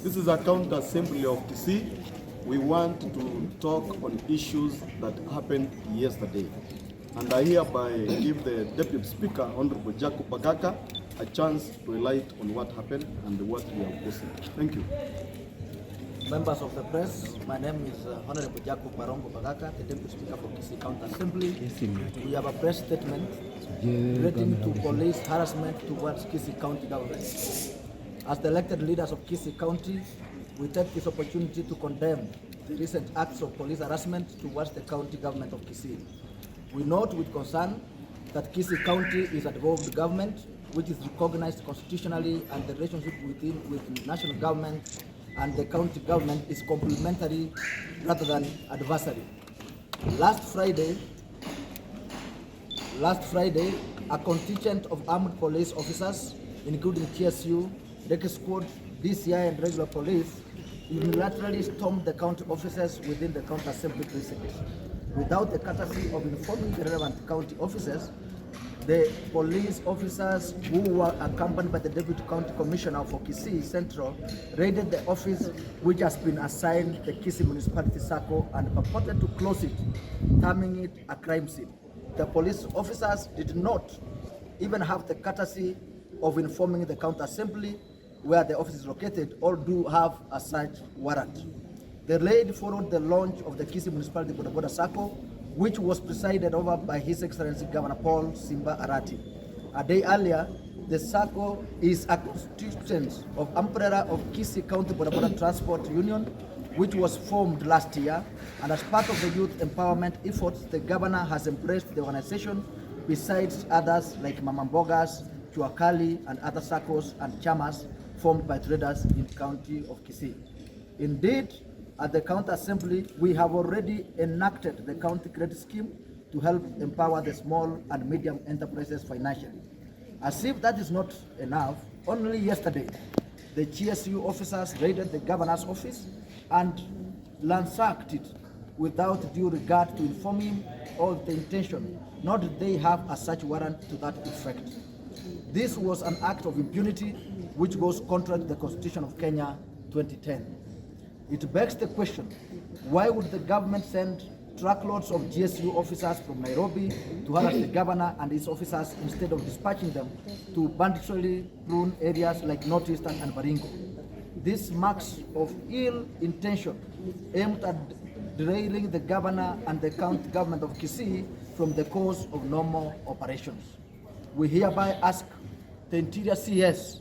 This is a county assembly of Kisii. We want to talk on issues that happened yesterday. And I hereby give the Deputy Speaker, Honorable Jacob Bagaka, a chance to enlighten on what happened and what we are posing. Thank you. Members of the press, my name is Honorable Jacob Barongo Bagaka, the Deputy Speaker for Kisii County Assembly. We have a press statement relating to police harassment towards Kisii County government. As the elected leaders of Kisii County, we take this opportunity to condemn the recent acts of police harassment towards the county government of Kisii. We note with concern that Kisii County is a devolved government which is recognized constitutionally and the relationship within with the national government and the county government is complementary rather than adversary. Last Friday, Last Friday, a contingent of armed police officers, including TSU, Recce Squad, DCI, and regular police, unilaterally stormed the county offices within the county assembly precinct. Without the courtesy of informing the relevant county officers, the police officers who were accompanied by the Deputy County Commissioner for Kisii Central raided the office which has been assigned the Kisii Municipality Sacco and purported to close it, terming it a crime scene. The police officers did not even have the courtesy of informing the county assembly where the office is located or do have a search warrant. The raid followed the launch of the Kisii Municipality Boda Boda Sacco, which was presided over by His Excellency Governor Paul Simba Arati. A day earlier, the Sacco is a constituent of umbrella of Kisii County Boda Boda Transport Union, which was formed last year. And as part of the youth empowerment efforts, the governor has embraced the organization besides others like Mama Mbogas, Chuakali, and other SACCOs and chamas formed by traders in county of Kisii. Indeed, at the county assembly, we have already enacted the county credit scheme to help empower the small and medium enterprises financially. As if that is not enough, only yesterday, the GSU officers raided the governor's office and ransacked it without due regard to inform him of the intention, nor did they have a search warrant to that effect. This was an act of impunity which goes contrary to the Constitution of Kenya 2010. It begs the question, why would the government send truckloads of GSU officers from Nairobi to harass the governor and his officers instead of dispatching them to banditorily prone areas like Northeastern and Baringo? This marks of ill intention aimed at derailing the governor and the county government of Kisii from the course of normal operations. We hereby ask the Interior CS,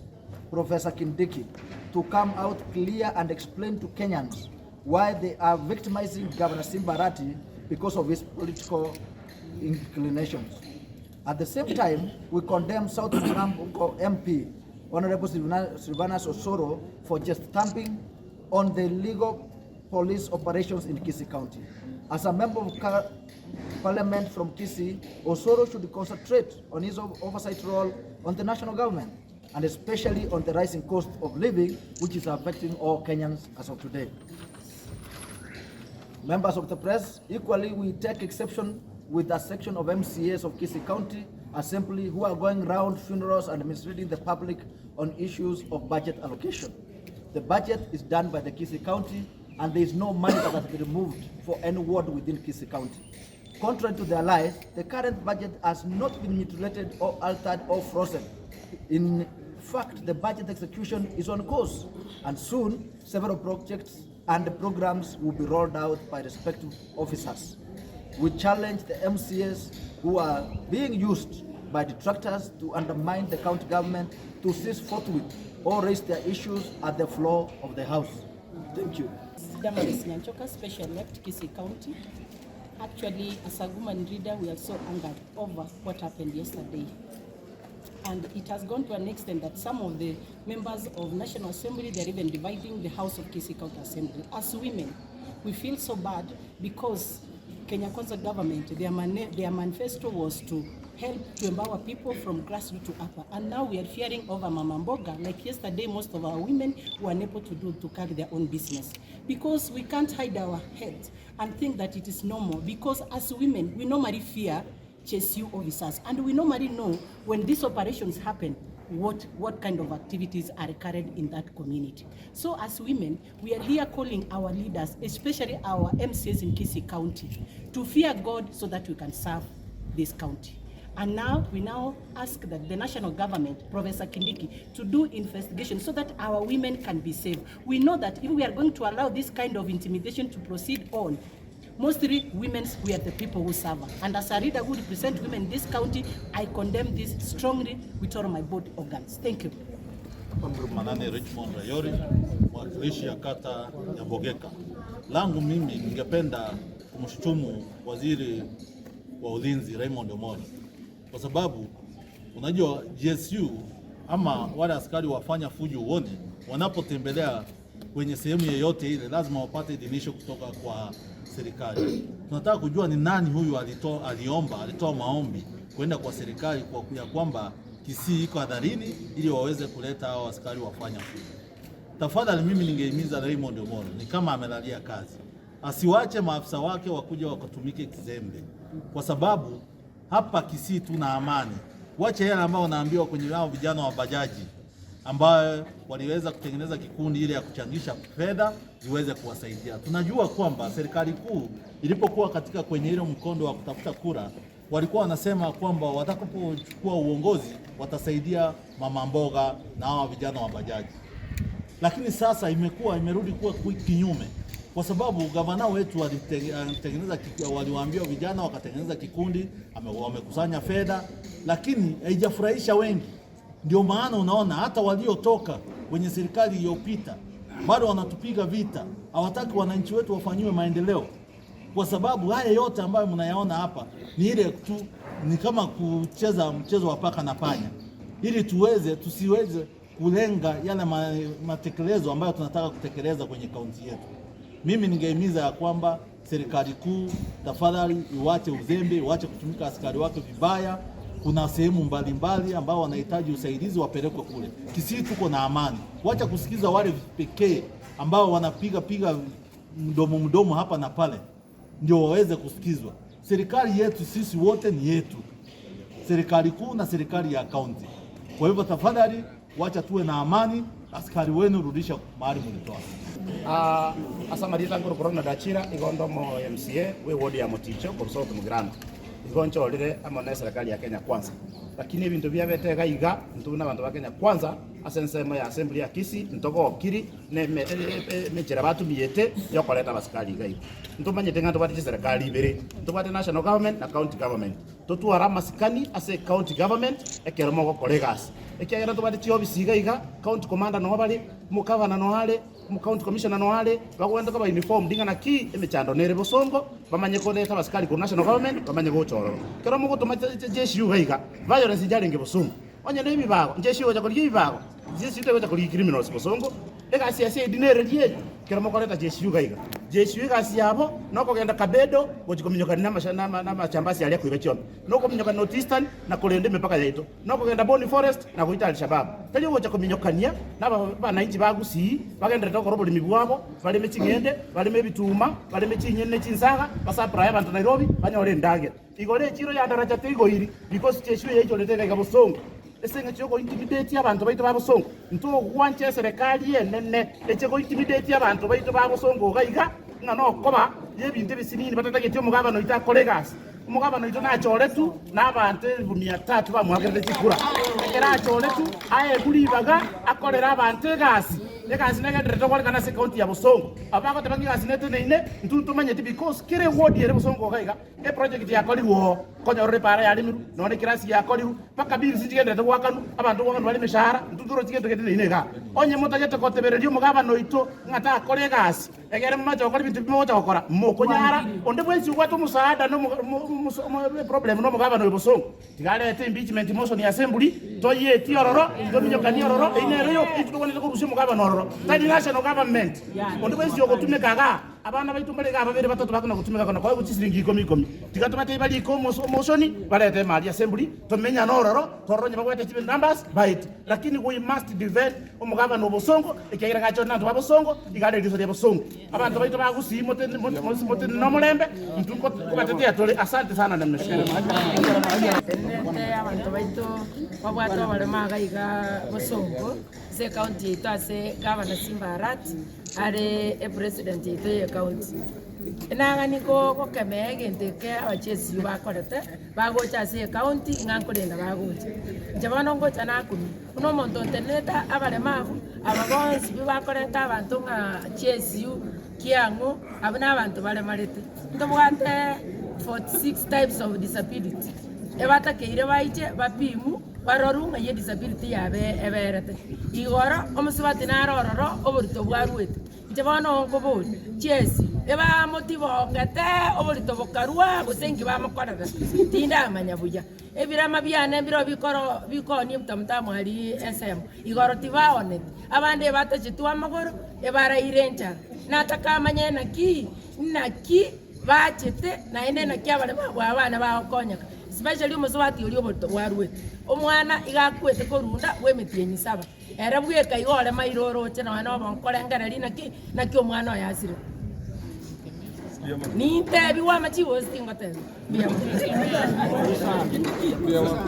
Professor Kindiki, to come out clear and explain to Kenyans why they are victimizing Governor Simba Arati because of his political inclinations. At the same time, we condemn South Mugirango MP, Honorable Silvanus Osoro, for just stamping on the legal police operations in Kisii County. As a member of parliament from Kisii, Osoro should concentrate on his oversight role on the national government and especially on the rising cost of living, which is affecting all Kenyans as of today. Members of the press, equally we take exception with a section of MCAs of Kisii County Assembly who are going round funerals and misleading the public on issues of budget allocation. The budget is done by the Kisii County and there is no money that has been removed for any ward within Kisii County. Contrary to their lies, the current budget has not been mutilated or altered or frozen. In fact, the budget execution is on course, and soon several projects and programs will be rolled out by respective officers. We challenge the MCAs who are being used by detractors to undermine the county government to cease forthwith or raise their issues at the floor of the House. Thank you. Damaris Nyanchoka, Special Elect, Kisii County. Actually, as a woman leader, we are so angered over what happened yesterday. And it has gone to an extent that some of the members of National Assembly, they're even dividing the House of Kisii County Assembly. As women, we feel so bad because Kenya Kwanza government, their manifesto was to help to empower people from grassroots to upper. And now we are fearing over Mama Mboga. Like yesterday, most of our women were unable to do to carry their own business because we can't hide our heads and think that it is normal. Because as women, we normally fear chase you officers, and we normally know when these operations happen. what, what kind of activities are carried in that community. So as women, we are here calling our leaders, especially our MCAs in Kisii County, to fear God so that we can serve this county. And now we now ask that the national government, Professor Kindiki, to do investigation so that our women can be safe. We know that if we are going to allow this kind of intimidation to proceed on, mostly women, we are the people who suffer. And as a leader who represent women in this county, I condemn this strongly with all my body organs. Thank you. Honorable Manane Richmond Rayori, mwakilishi ya kata ya Bogeka. Langu mimi ningependa kumshutumu waziri wa ulinzi Raymond Omolo kwa sababu unajua GSU ama wale askari wafanya fujo uone wanapotembelea kwenye sehemu yeyote ile lazima wapate idhinisho kutoka kwa serikali. Tunataka kujua ni nani huyu alitoa, aliomba, alitoa maombi kwenda kwa serikali kwa ya kwamba Kisii iko hadharini ili waweze kuleta hao askari wafanya fujo. Tafadhali mimi ningehimiza Raymond Omolo ni kama amelalia kazi, asiwache maafisa wake wakuja wakatumike kizembe, kwa sababu hapa Kisii tuna amani. Wache yale ambao wanaambiwa kwenye hao vijana wa bajaji ambayo waliweza kutengeneza kikundi ile ya kuchangisha fedha ziweze kuwasaidia. Tunajua kwamba serikali kuu ilipokuwa katika kwenye ile mkondo wa kutafuta kura, walikuwa wanasema kwamba watakapochukua uongozi watasaidia mama mboga na hawa vijana wa bajaji, lakini sasa imekuwa imerudi kuwa kinyume, kwa sababu gavana wetu walitengeneza, waliwaambia vijana wakatengeneza kikundi, wamekusanya fedha, lakini haijafurahisha wengi. Ndio maana unaona hata waliotoka kwenye serikali iliyopita bado wanatupiga vita, hawataki wananchi wetu wafanyiwe maendeleo, kwa sababu haya yote ambayo mnayaona hapa ni ile tu, ni kama kucheza mchezo wa paka na panya, ili tuweze tusiweze kulenga yale matekelezo ambayo tunataka kutekeleza kwenye kaunti yetu. Mimi ningehimiza ya kwamba serikali kuu tafadhali iwache uzembe, iwache kutumika askari wake vibaya. Kuna sehemu mbalimbali ambao wanahitaji usaidizi wapelekwe kule. Kisii tuko na amani, wacha kusikiza wale pekee ambao wanapiga piga mdomo mdomo hapa na pale, ndio waweze kusikizwa. Serikali yetu sisi wote ni yetu, serikali kuu na serikali ya kaunti. Kwa hivyo tafadhali, wacha tuwe na amani. Askari wenu rudisha mahali mlitoa. Uh, ase amarieta nkoro Ronald Achira igo ndomo MCA we ward ya Moticho korwa South Mugirango igo nchorire amo na eserikali ya Kenya Kwanza lakini ebinto biabete iga iga intwe buna abanto ba Kenya Kwanza ase ensemo ya assembly ya Kisii ntogokiri na eme emechera batumiete yokoreta abasikari iga iga. Ntomanyete ng'a ntobwate chiserikali ibere ntobwate national government na county government totware amasikani ase ecounty government ekero mogokora egasi Ekiagera ntobwate chiofisi iga iga, county commander noo bare, omogavana noo are, omocounty commissioner noo are, bagwenerete koba informed ng'a naki emechando nere bosongo, bamanye koreta abasikari korwa national government, bamanye gocha ororo. Ekero mogotoma jeshi iga iga, violence nchiarenge bosongo. Onye na ebibago, jeshi egocha korigia ebibago, jeshi tegocha korigia criminals bosongo, egasi ya CID nere riria eye, ekero mokoreta jeshi iga iga. Jeshi egasi yabo nokogenda Kabedo gochia kominyokania namasha nama namachambasi aria akoiba chiombe, nokominyokania North Eastern na korenda emepaka yaito, nokogenda Boni Forest na goita Alshababu. Tari ogocha kominyokania naba abananchi ba Gusii bagenderete gokora oboremi bwabo, bareme ching'ende, bareme ebituma, bareme chinyeni ne chinsaga, basupply abanto Nairobi banyore endagera. Igoro echiro ya Daraja teigoiri because jeshi eye yaichorete iga iga bosongo. Ase engencho y'ogointimidate abanto baito ba bosongo, ntogwancha eserekari enene eche gointimidate abanto baito ba bosongo iga iga, ng'a nokoba y'ebinto ebisinini batatageti omogabana oito akore egasi. Omogabana oito nachoretwe nabanto elifu mia tatu bamoakerete chikura. Ekero achoretwe, aegwe ribaga akorere abanto egasi. Egasi negendererete gokorekana ase ecounty ya Bosongo. Abwo bagoteba ng'a egasi neteneine, intwe ntomanyeti because kera eward ere Bosongo iga iga, Eproject yakorirwe oo, konyorora epaara yaremirwe, nonya ekirasi giakorirwe, mpaka bills nchigendererete goakanwa, abanto goakanwa bare emeshahara, intwe ntorochi gento gete nainwe igaa. Onye motagete gotebereria omogabana oito ng'a takore egasi, egere momache gokora ebinto ebi mogocha gokora, mokonyara. Onde bwensi obwate omosaada na omo omo omo eproblem na omogabana oyo bosongo, tiga arete impeachment motion ya assembly, toyetie ororo, tominyokanie ororo, eyio nere yoka intwe togwenerete korusia omogabana ororo, tari national government. Onde bwensi ogotumeka igaa. Abana baito mbare iga babere batato bakona gotumeka kona koegwa chisiringi ikomi ikomi. Tiga tobatebie barike omoshoni barete emari assembly tomenyane ororo torore onye babwate chibe numbers baete. Lakini we must defend omogabana o Bosongo ekiagera gachore nabanto ba Bosongo iga are eriso ria Bosongo. Abanto baito ba Gusii motenene nomorembe intwe nkobatetea tore. Asante sana na nimeshukuru. Tenenete abanto baito babwate oboremo iga iga Bosongo ase ecounty yaito ase Gavana Simba Arati. Are epresident yaito y'ecounty, enang'ani gokemea egento eke abachiesie bakorete, bagocha ase ecounty ng'a nkorenda bagocha. Inche bono ngocha nakumia, buna omonto ontenerete abaremavu, aba bonsi pi bakoreta abanto ng'a GSU, kiang'u, abwo na abanto baremarete. Ntobwate 46 types of disability, ebatakeire baiche bapimwe. Barorwe ng'a edisability yabe eberete igoro, omosubati nare ororo oborito bwaruete. Inche bono nkoboria, chiesi ebamotibongete oborito bokarua gose inki bamokorera? Tindamanya buya. Ebirama biane mbirobio bikoro bikoonia ebitamutamu aria ensemo, igoro tibaoneti, abande ebatachetwe amagoro, ebaraire enchara. Natakamanye naki naki bachete naende naki abaremo abwo abana bagokonyeka. Especially omosubati oria oborito bwaruete. Omwana iga akwete korunda bw'emetienyi saba. Ere bweka iga ore mairo oroche nonya na obonkorengereria naki naki omwana oye asirete. Nintebiwe amachibu gose tingotebiwa? Mbuya mono.